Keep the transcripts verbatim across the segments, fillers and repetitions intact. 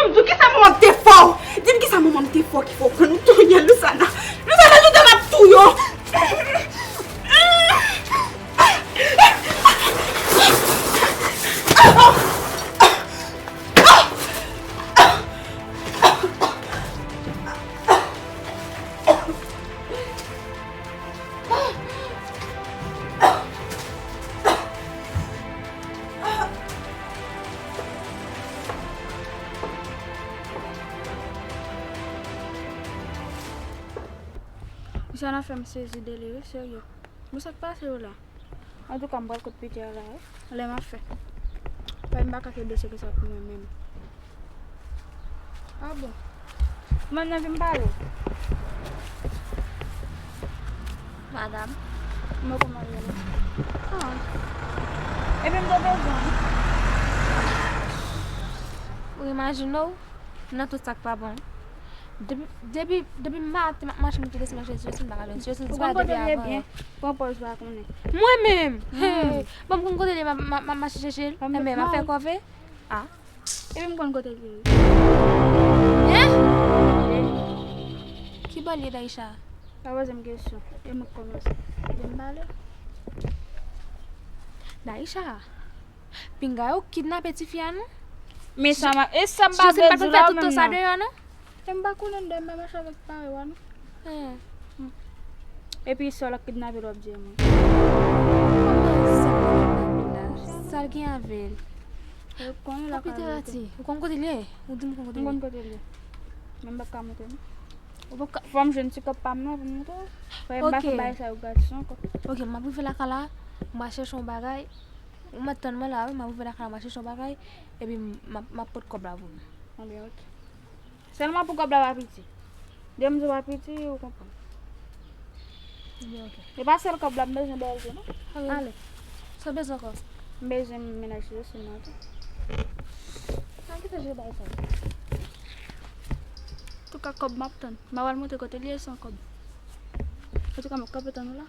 Di w kisa manman m te fè w? Di m kisa manman m te fè w ki fè w pran nou touye Louzana. Louzana, Louzana ap touye w. Sa nan fè m sezi de li, wi, serye. Bon, sa k pase yo la? Antouka, m pral kot Pita la, wi. Lè m ap fè. Paske m pa ka kenbe sekrè sa pou mwen menm. Ah bon. Mwen nan vin pale. Madanm. Mwen kòman ye la? Ah. Epi m te bezwen. Ou imajine w nan tout sa k pa bon. Depi, depi, depi maten m ap mache, m te desann mache sou Josline, m pa ka jwenn Josline. Ou konn kote l ye byen? Pran pòz pa konnen. Mwen menm? Hey! Bon, m konn kote l ye, m ap, m ap, m ap mache chèche l. Enben, m ap fè kòve. Ah. Epi m konn kote l ye. Hein? Ki bò l ye, Daïcha? Pa poze m kesyon. E mwen k kòmanse. Kite m pale. Daïcha, pinga yo kidnape tifi a non. Men sa m ap, e sa m pa vle di w la menm non. Josline pa t vin fè tout tan sa deyò non. E m pa konnen, dayè m pa mache avèk parèy w a non. Epi sè w la k kidnape l w ap di mwen. Kòman sè m nan kidnape l la? Sa l gen avè l? Ou konnen la. Pita, ou konn kote l ye? Ou di m ou konn kote l ye? M konn kote l ye. Men m p ap ka montre non. Ou p ap ka. Fò m jwenn ti kòb pa m nan pou m montre w. Fò m pa fè bagay sa yo gratis ankò. Ok, m ap rive lakay la, m a chèche yon bagay. Ou mèt tann mwen la wi, m ap rive lakay la, m a chèche yon bagay, epi m ap, m ap pot kòb la pou nou. Anben, ok. Sèlman pou kòb la pa piti. Depi m di w pa piti, ou konprann. Anben, ok. E pa sèl kòb la m bezwen ba w tou non. Ale. Sa w bezwen ankò? M bezwen mennaj Josline nan tou. An kite je bay sa. Antouka, kòb m ap tann. M a pral montre kote l ye san kòb. Antouka, m ap kanpe tann ou la.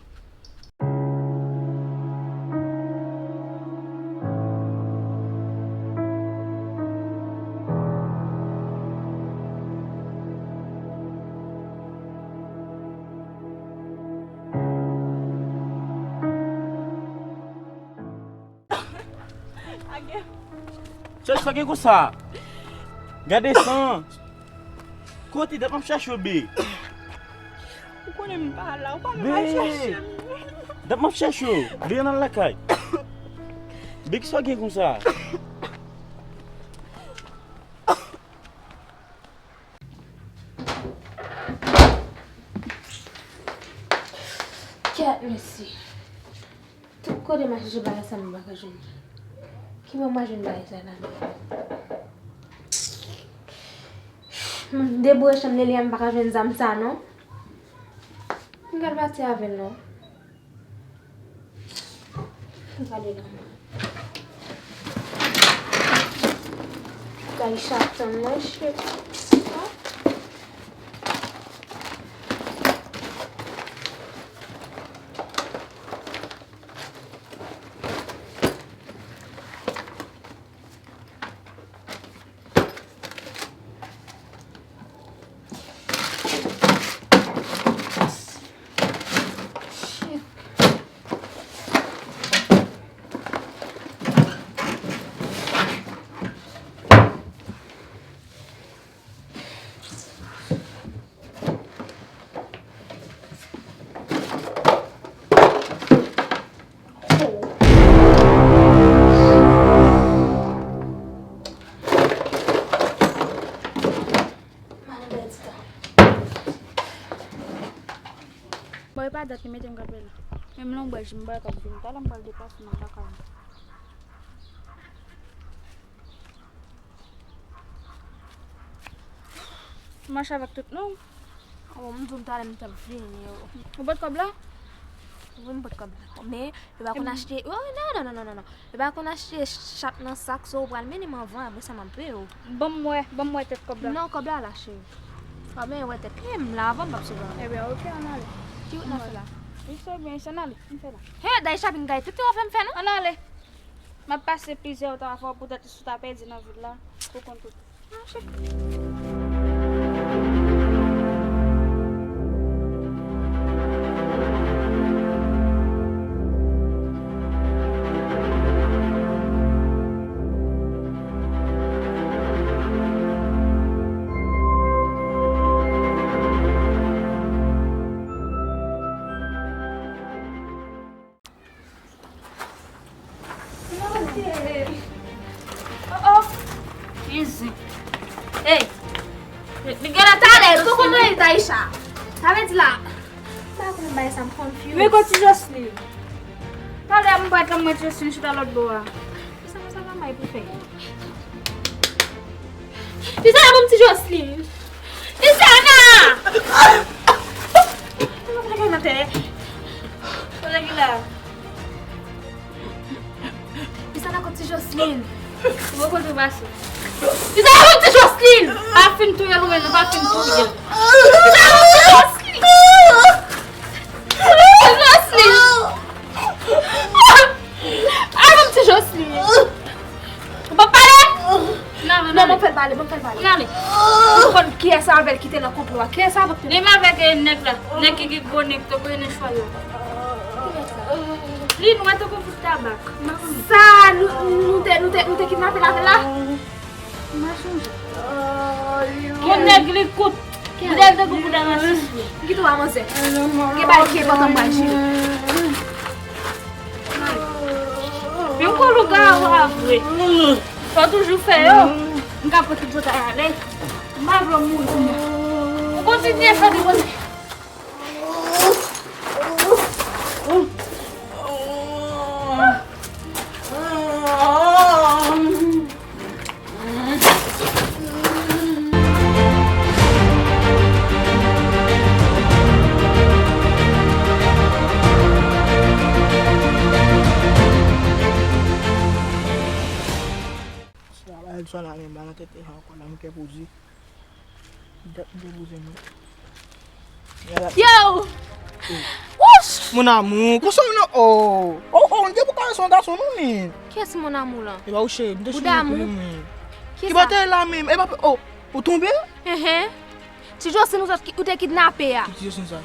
Chèch sa gen konsa. Gade san. Kote dat m ap chèche w, be. Ou konnen m pa la, ou pa menm al chèche m. Dat m ap chèche w, be, ann al lakay. Be, kisa w gen konsa? Kèt, mesye. Tout kote m al chèche bagay sa, m pa ka jwenn li. Ki bò m al jwenn bagay sa la menm? M deboure chanm Nelia, m pa ka jwenn zam sa non. M pral pati avè l non. M prale la. Kay chatan mwen, shit. Bon, e pa dat li mete m kanpe la. Menm lonbraj m pa ka vin. Talè m pral deplase nan lakay mwen. Mache avèk tout nou. Bon, m di w m talè m t ap vini. Ou pot kòb la? Wi, m pot kòb la. Men, yo pa konn achte. Oh, non, non, non, non, non. Yo pa konn achte chat nan sak, so ou pral mennen m anvan, apre sa m ap peye w. Ban m wè, ban m wè tèt kòb la. Non, kòb la la, cheri. Ou pa bezwen wè tèt. Peye m la, avan m p ap sove avè w. Ebyen, ok, ann ale. Ki wout n ap fè la? Wi, se byen, se ann ale, ann fè la. He, Daïcha, vin gade tout sa w ap fè m fè, non? Ann ale. M ap pase plizyè tan avè w, poutèt si w ta pèdi nan vil la, ou konn tout. Mache. Oh, oh. Easy. Hey. Li gen la talè, tou konn li Taisha. Sa vle di la. Sa konn bay sa m confuse. Men kote Jocelyn? Talè m pa t mwen Jocelyn chita lòt bò a. Sa sa la may pou fè. Li sa la pou m ti Jocelyn. Isana! Kote ki la? Isana kot ti Jocelyn? Ou kote pase? Isana kot ti Jocelyn? Pa fin touye l ou menm, pa fin touye l. Isana kot ti Jocelyn? Jocelyn! Ay, mon ti Jocelyn. Ou p ap pale? Non, non, ban m fè l pale, ban m fè l pale. Ou konn kiyès avè l ki te nan konplo a? Kiyès avè l ki te nan... Li menm avèk, eh, nèg la. Nèg ki gen gwo nèg tankou Ernest Chwayo. Li nwè tankou fout tabak. Sa, nou, nou te, nou te, nou te kidnape l avè l la? M pa sonje. Yon nèg li kout. Boudèl tankou boudèl rasis li. Kite w a manzè. Gen bagay ki enpòtan m pral jere. Men ou konn lougawou a vre. Sa w toujou fè yo. M ka pran tout bòtay ale. M pa vle w mouri kounye a. Ou kontinye fè de bòtay. Sa va, Elson, la, men ba nan tèt li ankò, la, m kè pou di. Dat m te poze nou. Yo! Wouch! Mon amour, konsa w nan, oh! Oh, oh, m te pou kare son gason, non, men. Kiyès mon amour lan? E pa ou cheri, m te cheri pou li, men. Ki bò te la, men? E pa, oh, ou tonbe? Enhen. Ti Jocelyn ou sot ki, ou te kidnape a. Ki Ti Jocelyn sa?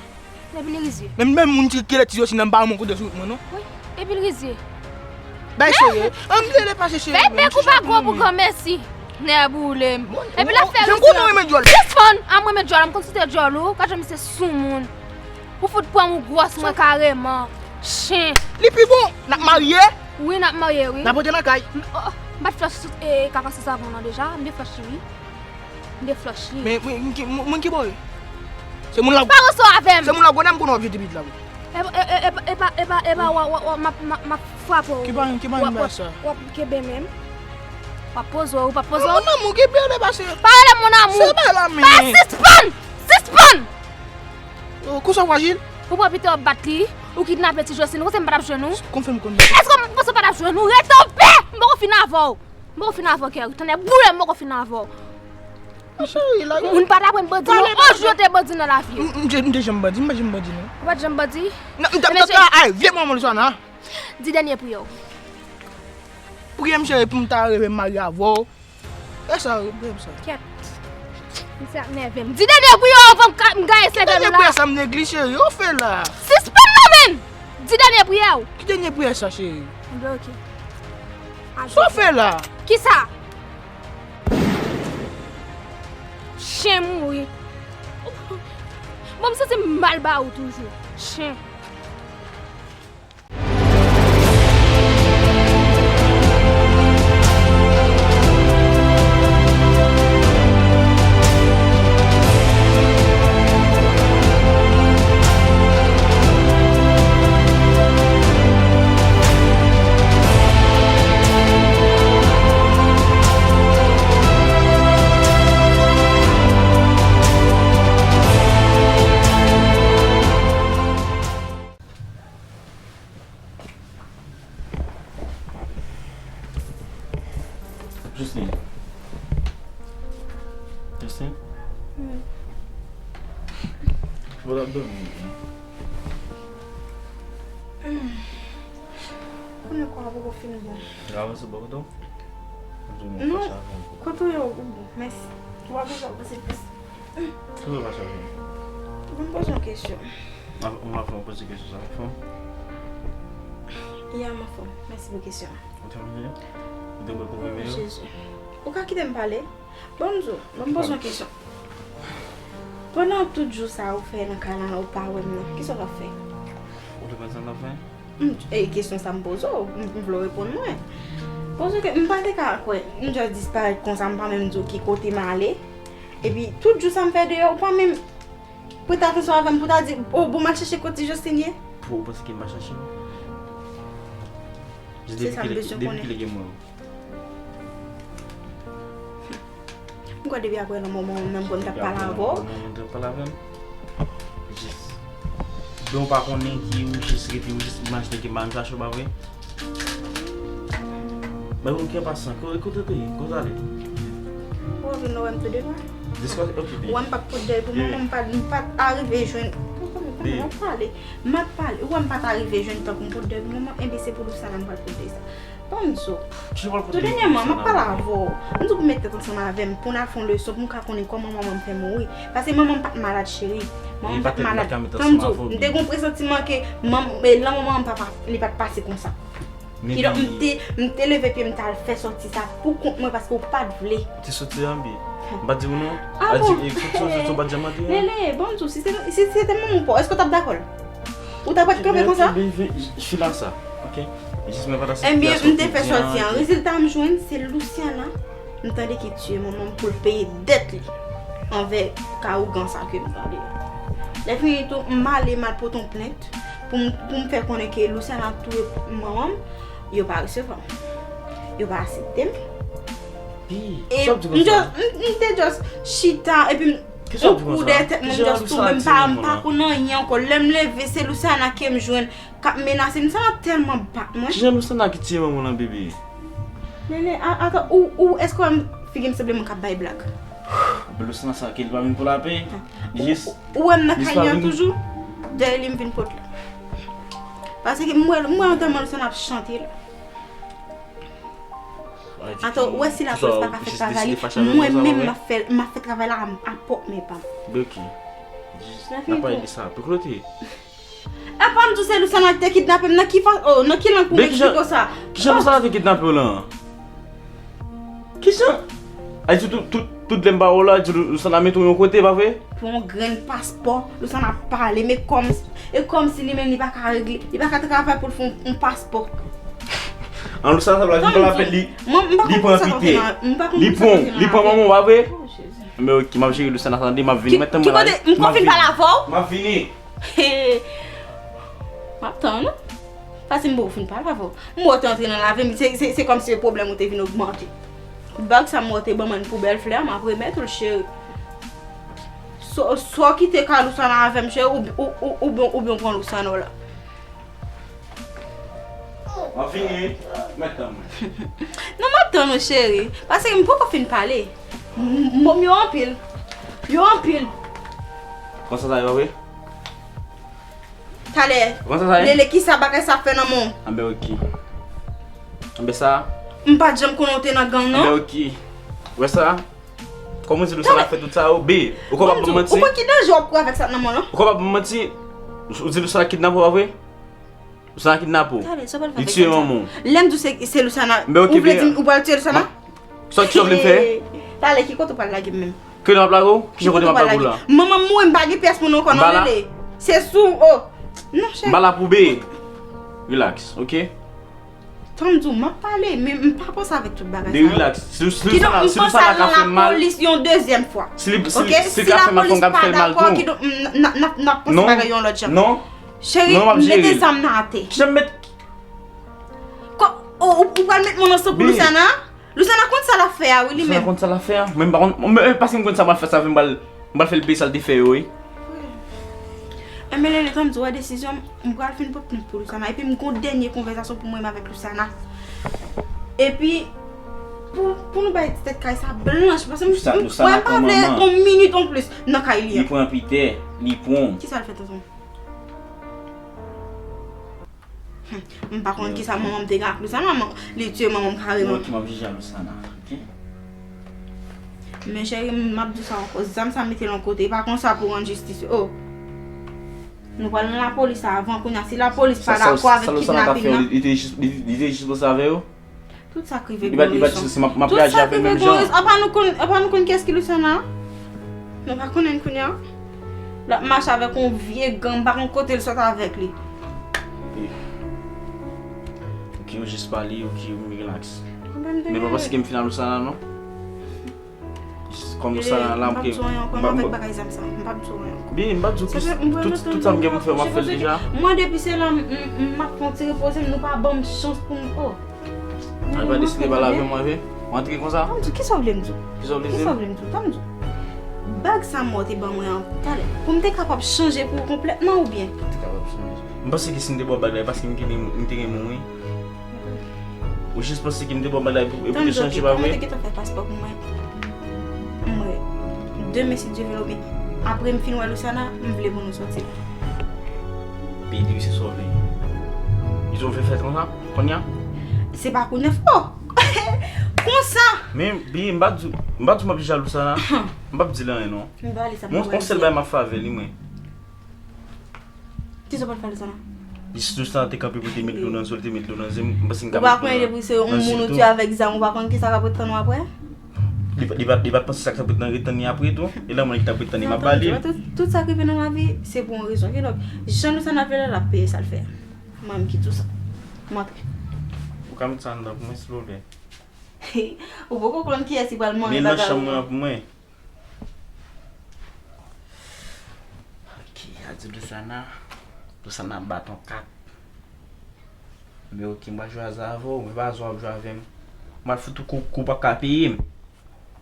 Epi li rizye. Men, menm moun ki, ki rele Ti Jocelyn nan, m pa renmen kote sou wout mwen, non. Wi, epi li rizye. Bay serye. An m lele pase cheri. Fè bèk ou pa gwo pou granmèsi. Nè boule m. Epi l ap fè rizye. Jan m konnen w renmen djòl. Sispann, a m renmen djòl, m konn si te djòl ou, gad jan misye soumoun. Ou fout pran m ou gwòs mwen kareman. Chen. Li pi bon, n ap marye. Wi, n ap marye, wi. N ap rete nan kay. M, oh, oh, m pa t flòch sou, e, kaka sou savon nan deja, m te flòch li, wi. M te flòch li. Men, men, moun ki, moun, moun ki bò ye? Se moun la. Pa ranse avè m. Se moun la gwo nan m konnen w ap jete pit la, wi. E, e, e, e, e pa, e pa, e pa, w, w, w, m ap, m ap, m ap frape w. Ki pa, ki pa yon bagay sa? W ap kenbe men m. W ap poze w, w ap poze w. Mon amour, ki bèl e pase. Pa rele m mon amour. Se pa la, men. Pa sispann! Sispann! Oh, konsa w frajil? Ou pran pita w ap bat li, ou kidnape Ti Jocelyn, ou panse m pa t ap jwenn ou? Konfèm konn. Èske w panse m pa t ap jwenn ou? Rete anpè! M poko fin avè w. M poko fin avè w, Kerry. Tande, boule m poko fin avè w. Mon cheri, la. Moun pa t aprann bandi non. On jou yo te bandi nan lavi yo. M, m, m te janm bandi, m pa janm bandi non. Ou pa t janm bandi? Non, m t ap, m t ap travay, vye manman Luciana. Di dènye priyè w. Priye m cheri pou m ta rive marye avè w. E sa, priye m sa. Kèt. Misye ap nève m. Di dènye priyè w anvan m ka, m gaye sèvèl ou la. Ki dènye priyè sa m neglije, yo fè la? Sispann non men! Di dènye priyè w. Ki dènye priyè sa, cheri? Bon, ok. Sa w fè la? Kisa? Chen mouri. Bon, m santi m mal ba ou toujou. Chen. Justine. Justine? Wi. Ou t ap dòmi, wi. Kounye a kò a poko fin bon. L avanse bò kote w? Ou menm Non, fache avè m. Kote w ye, ou bon, mèsi. Ou pa bezwen pase plis. Kote w fache avè m? Ban m poze yon kesyon. M ap, m ap fè w poze kesyon sa, anfen. Ya, m anfòm. Mèsi pou kesyon an. Ou te manje? Ou te bwè konprime yo? Jezi. Ou ka kite m pale? Ban m di w, ban m poze yon kesyon. Pandan tout jou sa ou fè nan kay la, ou pa wè m nan, kisa w t ap fè? Ou te konn sa m t ap fè? M, e kesyon sa m poze w, m, m vle w reponn mwen. Paske m pa te ka kwè, m just disparèt konsa, m pa menm di w ki kote m ale. Epi, tout jou sa m fè deyò, ou pa menm prete atansyon avè m pou ta di, o, bon, m al chèche kot ti Jocelyn ye. Pou ou panse ke m al chèche w? Se sa m bezwen konnen. Depi kilè ke m wè w? M kwè depi apre lanmò manman m nan m konn t ap pale avè w. Manman m t ap pale avè m. Jis. Ben, ou pa konnen ki ou jis rete, ou jis imajine ke m pa menm chache w, pa vre? Bay yon kè pasan. Ko-, kote w te ye? Kote w ale? Ou vin wè m tou de nwa. Diskòt, ok, babe. Ou wè m pa t pot dèyè pou manman m pa, m pa t arive jwenn. Kòman, kòman, m ap pale. M ap pale. Ou wè m pa t arive jwenn tan pou m pot dèyè pou manman m, enben se pou Louisana m pral pot dèyè sa. Ban m di w. Tou dènyèman, m ap pale avè w. M di w pou mete tèt ansanm avè m, pou n al fè yon leson, pou m ka konnen kòman manman m fè mouri. Paske manman m pa t malad, cheri. Manman m pa t malad. Tan m di w, m te gen yon presantiman ke manm-, e, lanmò manman m pa, pa, li pa t pase konsa. Kidonk, m te, m te leve pye m t al fè sòti sa pou kont mwen paske w pa t vle. Ou te soti anbi. M pa t di w non. Ah bon? Soti, soti, soti, ou pa t janm antre. Lele, ban m di w, si se, si se te manman w pa w, èske w t ap dakò l? Ou ta pral kanpe konsa? Fila sa, ok? Jis mwen pa ta soti. Ebyen, m te fè sòti an. Rezilta m jwenn, se Luciana. M tande ki tiye manman m pou l peye dèt li anvè ka ougan sa ke m tande a. Lè fini tou, m ale, m al pote yon plent pou m, pou m fè konnen ke Luciana touye manman m. Yo pa resevwa m. Yo pa aksepte m. E m just, m, m te just chita, epi m, yon kou dèyè tèt mwen, m just tonbe, m pa, m pa konn anyen ankò. Lè m leve, se Luciana ke m jwenn k ap menase m. Luciana tèlman bat mwen. Kijan Luciana ki tiye manman w lan, bebe? Lele, a-, atann, ou, ou, èske w wè m, figi m sanble moun k ap bay blag? Bebe, Luciana sa ke li pa vin pou lapè. Jis, ou wè m nan kay li an toujou? Dèyè li m vin pot la. Paske m wè, m wè tèlman Luciana ap chante la. Atann, ou wè si lapolis pa ka fè travay li, mwen menm m ap fè, m ap fè travay la a, a pwòp men pa m. Beki. N ap pale de sa. Pou kote? Apa m di w se Luciana ki te kidnape m? Nan ki fa-, oh, nan ki lang pou m eksplike w sa? Kijan Luciana te kidnape w lan? Kijan? Ay di tout, tout, tout lè m pa wè w la, di Luciana mete w yon kote, pa vre? Pou yon grenn paspò, Luciana pale, men kòm, e kòmsi li menm li pa ka regle, li pa ka travay pou l fè yon, yon paspò. An Luciana sa vle di pou lapè li, li pran Pete. Li pran, li pran manman w, pa vre? Oh, Jezi. Men ok, m ap jere Luciana, tande, m ap vini. Ki, ki kote? M konn fin pale avè w? M ap vini. M ap tann ou. Paske m poko fin pale avè w. M wè w te antre nan lavi m, se, se, se kòmsi pwoblèm ou te vin ogmante. Bag sa m wè w te ban m pou bèl flè a, m ap remèt ou l, cheri. Swa, swa w kite kay Luciana avè m, cheri, ou, ou, ou, oubyen, oubyen w pran Luciana w la. M ap vini, wi. Mèt tann mwen. Non, m ap tann ou, cheri. Paske m poko fin pale. M, m, mo m yo anpil. Yo anpil. Konsa sa ye, pa vre? Talè. Konsa sa ye? Lele, kisa bagay sa fè nan men w? Anben, ok. Anben sa? M pa t janm konnen w te nan gang, non. Anben, ok. Wè sa? Kòman w di Luciana fè tout sa yo? Be, ou kapab ban m manti? Ou konn ki danje w ap kouri avèk sa nan men w lan? Ou kapab ban m manti? Ou di Luciana kidnape w, pa vre? Luciana kidnape w. Talè, sa w pral fè avèk sa? Li tiye manman w. Lè m di w se, se Luciana, ou vle di m ou pral tiye Luciana? Sa, kisa w vle m fè? Talè, ki kote w pral lage m menm? Ki kote m ap lage w? Kijan kote m ap lage w la? Manman m mouri, m pa gen pyès moun ankò, non, Lele. Se sou, oh. Non, cheri. M pa la pou be. Relax, ok? Tann m di w, m ap pale, men m pa panse avèk tout bagay sa yo. Be, relax. Si, si Luciana, si Luciana ka fè m mal, lapolis yon dezyèm fwa. Si li, si li, ok? Si li ka fè mal, fò m ka fè l mal tou. Kidonk, n, n, n, n ap panse bagay yo yon lòt jan. Non. Cheri, m mete zam nan atè. Kijan m met? Kò, ou, ou, ou pral met mwen nan san pou Luciana? Luciana konn sa l ap fè a, wi, li menm. Luciana konn sa l ap fè a? Mwen m pa konn, mwen, paske m konn sa m ap fè sa, m pral, m pral fè l peye sa l te fè yo, wi. Enben, Lele, tann m di w, wè desizyon m, m pral fin pot plent pou Luciana. Epi m gon dènye konvèsasyon pou mwen menm avèk Luciana. Epi, pou, pou nou bay ti tèt kay sa blanch, paske m, m, mwen pa vle yon minit anplis nan kay li an. Li pran Peter, li pran. Kisa l fè tonton? Hmm, m pa konn kisa manman m te gen ak Luciana, man, li tiye manman m kareman. Ok, m ap jije a Luciana. Men cheri, m ap di w sa ankò. Zam sa mete l yon kote. E pa konsa pou rann jistis yo. Oh. Nou pral nan lapolis avan kounye a. Si lapolis pa dakò avèk kidnaping nan. Li te jis, li, li te jis panse avè yo? Tout sa k rive gon rezon. Tout sa k rive gon rezon. Apa nou konn, apa nou konn kiyès ki Luciana? Nou pa konnen kounye a. L ap mache avèk yon vye gang, m pa konn kote l sot avèk li. Ok, ou jis pale, ok, ou relax. Men pa paske m fin a Luciana non. Kòm Luciana la, m p ap di w anyen ankò, m p ap fè bagay zam sa. M p ap di w anyen ankò. Byen, m p ap di w tout, tout sa m gen pou fè, m ap fè l deja. Mwen depi se la, m, m, m ap fè yon ti repoze m, nou pa ban m chans pou m, oh. Ay, pa deside pale avè mwen vre. Ou antre konsa? Tann m di w, kisa w vle m di w? Kisa w vle di m? Kisa w vle m di w? Tann m di w. Bag sa mò te ban mwen an, talè. Pou m te kapab chanje pou ou konplètman oubyen? Pou m te kapab chanje. M panse ke si m te ba w bag la, e paske m te renmen, m te renmen w, wi. Ou jis panse ke m te ba w bag la pou, e pou te chanje, pa vre? Tann m di w, ok, tann m te gentan fè paspò pou mwen. Mwen, demen si Dye vle, oubyen apre m fin wè Luciana, m vle pou nou sòti. Baby, se sa w vle. Izo vle fè konsa? Kounye a? Se pa kounye a, fò. Konsa! Men, bi, m pa di, m pa di m ap jalou sa la. M p ap di l anyen, non. M pa ale sa pou wè. Yon sèl bagay m ap fè avè li, mwen. Kisa w pral fè avè sa la? Li sou sa te kanpe pou te met dlo nan zo l, te met dlo nan zye m. M panse m ka met dlo nan zye l tou. Ou pa konnen depi se yon moun ou tiye avèk zam, ou pa konn kisa k ap ret tann ou apre? Li pa, li pa, li pa t panse sa k t ap ret nan, ret tann li apre tou. E lanmò li t ap ret tann li, m ap ba li l. Tout, tout sa k rive nan lavi, se pou yon rezon. Kidonk, jan nou sa n ap viv la, l ap peye sa l fè a. Mwen menm ki di w sa. M antre. Ou ka met sa anndan pou mwen, silvouplè? Ou poko konn kiyès ki pral manyen bagay ou. Men nan chanm mwen an pou mwen. Ok, a di Luciana. Luciana bat yon kat. Men ok, m pral jwe aza avè w, men pa aza w ap jwe avè m. M pral fout ou kou, kou pa ka peye m.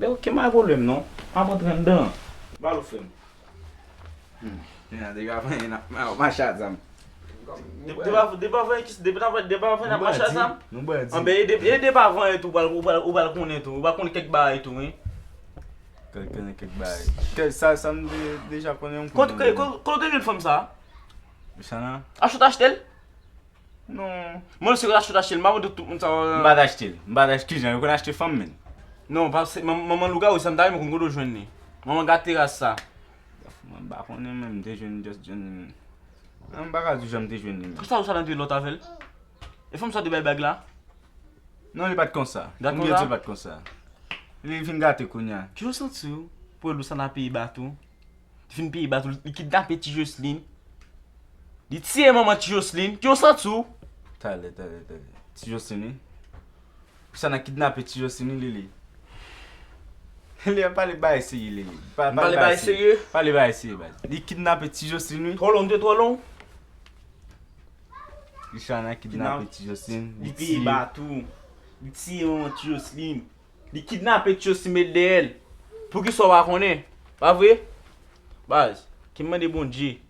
Men ok, m pa gen pwoblèm non. M ap antre anndan. Ba l ou frè m. Hmm. Depi avan, n ap mache a zam. Depi avan, depi avan, depi avan, depi avan, n ap mache a zam. Nou bandi. Anben, e depi, e depi avan, e tou, ou pral, ou pral, ou pral konnen tou. Ou pral konnen kèk bagay tou, wi. Kèk, kèk, kèk bagay. Kèk, sa, sa m de-, deja konnen, m konnen. Kote, kote, kote w te jwenn fanm sa? Luciana. Achte w t achte l? Non. Mwen se achte w t achte l, m pa konn tout moun sa. M pa t achte l. M pa t achte, kijan yo konn achte fanm, men? Non, pa se, man-, manman lougawou, sa m ta renmen konn kote w jwenn li. Manman gate ras sa. Mwen pa konnen, men m te jwenn, just jwenn. Mwen pa ka di jan m te jwenn li, men. Kisa ou sa nan te lòt avè l? E fanm sa te bay bag la? Non, li pa t konsa. Pou m byen di w, li pa t konsa. Li fin gate kounye a. Kijan w santi w pou wè Luciana peye bato? Li fin peye bato, li kidnape ti Jocelyn. Li tiye manman ti Jocelyn. Kijan w santi w? Talè, talè, talè. Ti Jocelyn, wi. Luciana kidnape ti Jocelyn, wi, Lili. Lili, pale bagay serye, Lili. Pa-, pale bagay serye. Pale bagay serye, baz. Li kidnape ti Jocelyn, wi. Twò long, twò long. Luciana kidnape ti Jocelyn, li peye bato. Li tiye manman ti Jocelyn. Li kidnape ti Jocelyn, met dèyè l. Poukisa w pa konnen? Pa vre? Baz, ki m mande Bondye.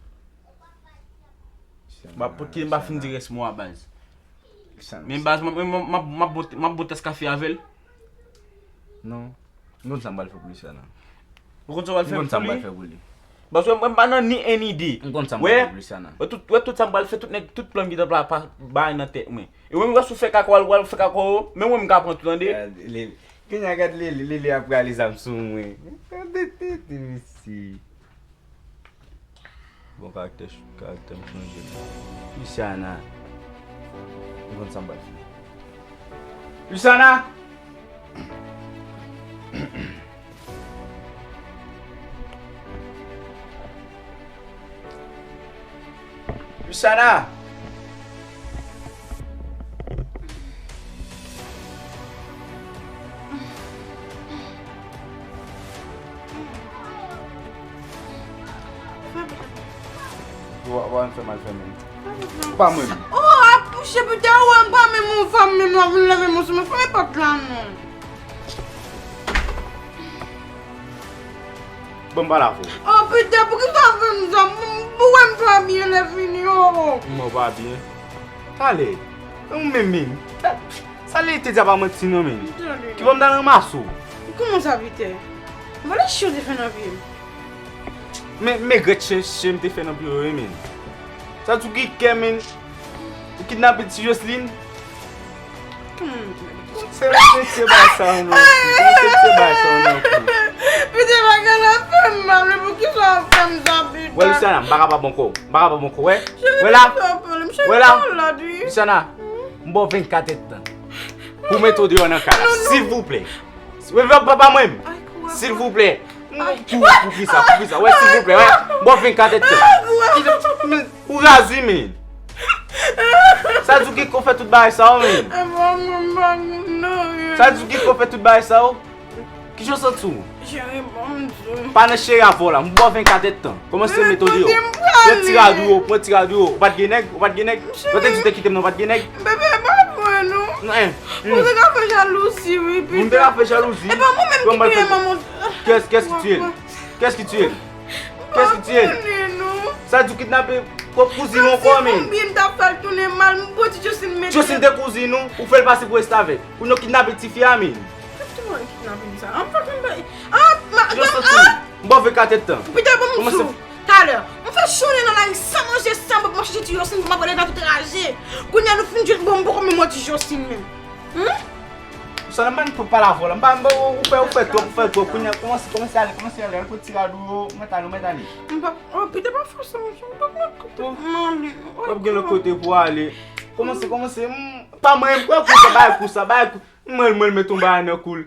M ap, poutji m pa fin di rès mo a, baz. Men baz, m ap, m ap, m ap, m ap bon, m ap bon tès kafe avè l. Non. M konn sa m pral fè pou Luciana. Ou konn sa w pral fè pou li? M konn sa m pral fè pou li. Baz, wè, mwen pa nan ni en ni de. M konn sa m pral fè pou Luciana. Wè, wè tout, wè tout sa m pral fè, tout nèg, tout plan m gentan pa, pa bay nan tèt mwen. E wè, m wè si w fè kaka, w al, w al fè kaka w, men mwen m ka pran tou, tande? Gad, Lili. Kounye a gad Lili, Lili ap rale zam sou mwen. Gade tete, mesye. Bon, karaktè, karaktè m chanje, men. Luciana. M konn sa m pral fè. Luciana! Luciana! Ou pa, ou pa fè mal fè menm. Ou pa mwen menm. Oh, akouche pita, ou wè m pa menm yon fanm menm, w ap vin leve men sou mwen, fèmen pòt la non. Bon, m pale avè w. Oh, pita, poukisa w fè m sa? Pou wè m pa byen lè fini, oh. Mwen pa byen. Talè. Ou menm menm. Sa Lili te di a pa manti non, men. Ki bò m t al ranmase w? Kòman sa, Pita? Vòlè chyen w te fè nan pye m. Men, men grèt chyen, chyen m te fè nan pye w, wi, men. Sa di w gen kè, men. Ou kidnape ti Jocelyn? Kòman m kidnape ti Se respekte bagay sa yo non. Se respekte bagay sa yo non. Pita pa gen nan fè m mal, men poukisa w fè m sa, pita? Wè, Luciana, m pa kapab ankò. M pa kapab ankò, wè. Wè la. Wè la. Luciana, m ba w vennkat èdtan pou mete w deyò nan kay la, silvouplè. Wè, papa mwen, silvouplè. Pou, pou kisa, pou kisa? Wè, silvouplè, wè. M ba w vennkat èdtan. Ou raz wi, men. Sa di w ki ko fè tout bagay sa yo, men. Sa di w ki ko fè tout bagay sa yo. Kijan w santi w? Cheri, bon, m di w. Pa nan cheri avè w la. M ba w vennkat èdtan. Kòmanse mete w deyò. Pran ti rad ou yo, pran ti rad ou yo. Ou pa t gen nèg, ou pa t gen nèg. Yo te di w te kite m nan, ou pa t gen nèg. Bebe, pa pran non. Ou te ka fè jalouzi, wi, pita. Ou te ka fè jalouzi. E pa mwen menm ki touye manman. Qu'est-ce, qu'est-ce qui tu es? Qu'est-ce qui tu es? Qu'est-ce qui tu es? Sa di w kidnape pwòp kouzin ou ankò, men. Konbyen m t ap fè l tounen mal, m pran ti Jocelyne mete. Jocelyne te kouzin ou, ou fè l pase pou restavèk. Kounye a w kidnape tifi a, men. Kidnape sa. An pa konn bay. An, ma, Jocelyne, m ba w vennkat èdtan. Pita, bon, m di w. Talè, m fè jounen nan lari san manje, san bwè, m ap chache ti Jocelyne pou m ap rele nan tout raje. Kounye a nou fin jwenn, bon, m poko menm wè ti Jocelyne menm. Sa nan ban pou pale avè w la. M pa, m pa, ou fè, ou fè twòp, ou fè twòp. Kounye a, kòmanse, kòmanse ale, kòmanse ale. Al pran ti rad ou yo, mèt ale, mèt ale. M pa, oh, pita pa fè sa, m pa nan kote. M ale. W ap gen lòt kote pou w ale. Kòmanse, kòmanse. Pa mwen, m kwè kou sa, bay kou sa, bay kou. Mwen, mwen, met yon bagay nan kou l.